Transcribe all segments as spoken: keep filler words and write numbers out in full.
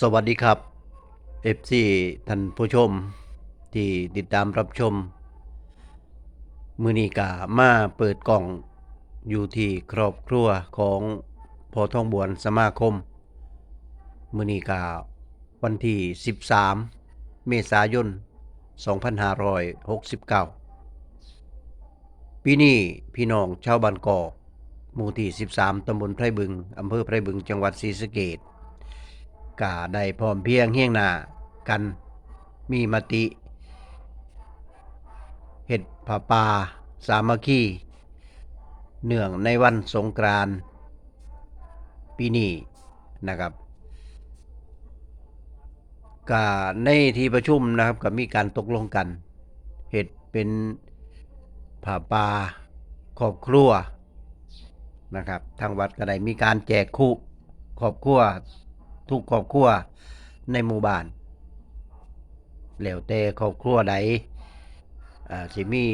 สวัสดีครับ เอฟซี ท่านผู้ชมที่ติดตามรับชม มื้อนี้ก็มาเปิดกล้องอยู่ที่ครอบครัวของพ่อทองบวนสมาคม มื้อนี้ก็วันที่สิบสาม เมษายน สองพันห้าร้อยหกสิบเก้า ปีนี้พี่น้องชาวบ้านกอก หมู่ที่สิบสาม ตำบลไพรบึง อำเภอไพรบึง จังหวัดศรีสะเกษ ก็ได้พร้อมเพรียงเฮียงหน้ากัน มีมติ เฮ็ดผ้าป่าสามัคคี เนื่องในวันสงกรานต์ปีนี้นะครับ ก็ในที่ประชุมนะครับ ก็มีการตกลงกัน เฮ็ดเป็นผ้าป่าครอบครัวนะครับ ทางวัดก็ได้มีการแจกคุครอบครัว ทุกครอบครัวในหมู่บ้าน แล้วแต่ครอบครัวใด อ่า สิมี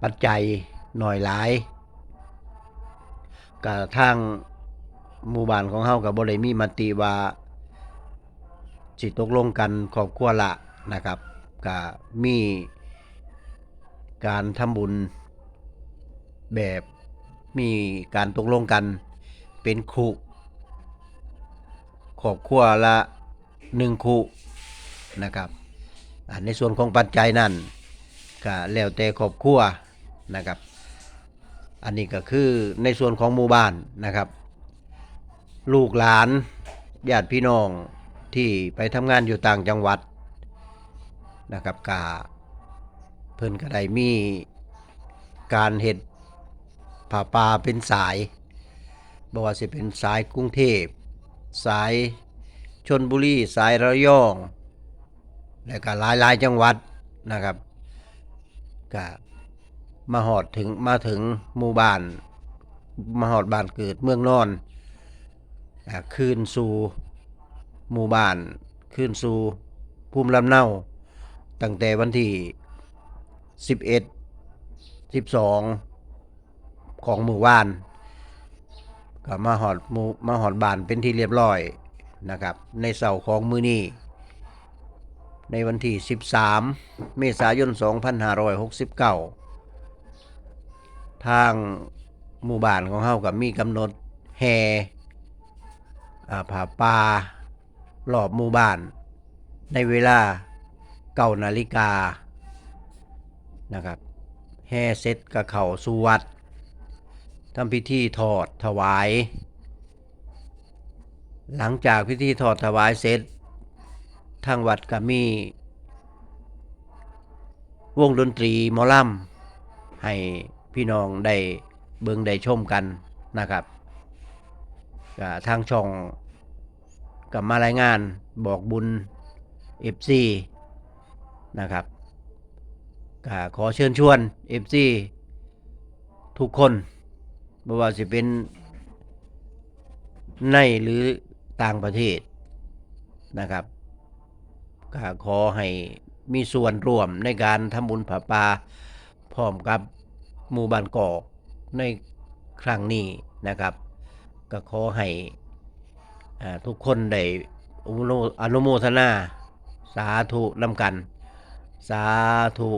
ปัจจัยน้อยหลาย ก็ทางหมู่บ้านของเฮาก็บ่ได้มีมติว่าสิตกลงกันครอบครัวละนะครับ ก็มีการทำบุญแบบมีการตกลงกันเป็นคุ ครอบครัวละหนึ่งคุนะครับ อ่า ในส่วนของปัจจัยนั่นก็แล้วแต่ครอบครัวนะครับ อันนี้ก็คือในส่วนของหมู่บ้านนะครับ ลูกหลานญาติพี่น้องที่ไปทำงานอยู่ต่างจังหวัดนะครับ ก็เพิ่นก็ได้มีการเฮ็ดผ้าป่าเป็นสาย บ่ว่าสิเป็นสายกรุงเทพ สายชลบุรี สายระยอง และก็หลายๆจังหวัดนะครับ ก็มาฮอดถึง มาถึงหมู่บ้าน มาฮอดบ้านเกิดเมืองนอน อ่า คืนสู่หมู่บ้าน คืนสู่ภูมิลำเนา ตั้งแต่วันที่สิบเอ็ด สิบสอง ของมื้อวาน ก็มาฮอดหมู่ มาฮอดบ้านเป็นที่เรียบร้อยนะครับ ในเช้าของมื้อนี้ ในวันที่สิบสาม เมษายน สองพันห้าร้อยหกสิบเก้า ทางหมู่บ้านของเฮาก็มีกำหนดแห่ อ่า ผ้าป่ารอบหมู่บ้าน ในเวลาเก้านาฬิกานะครับ แห่เสร็จก็เข้าสู่วัด ทำพิธีทอดถวาย หลังจากพิธีทอดถวายเสร็จ ทางวัดก็มีวงดนตรีหมอลำ ให้พี่น้องได้เบิ่งได้ชมกันนะครับ ก็ทางช่องก็มารายงานบอกบุญ เอฟซี นะครับ ก็ขอเชิญชวน เอฟซี ทุกคน บ่ว่าสิเป็นในหรือต่างประเทศนะครับ ก็ขอให้มีส่วนร่วมในการทำบุญผ้าป่าพร้อมกับหมู่บ้านกอกในครั้งนี้นะครับ ก็ขอให้ อ่า ทุกคนได้อนุโม อนุโมทนา สาธุนำกัน สาธุ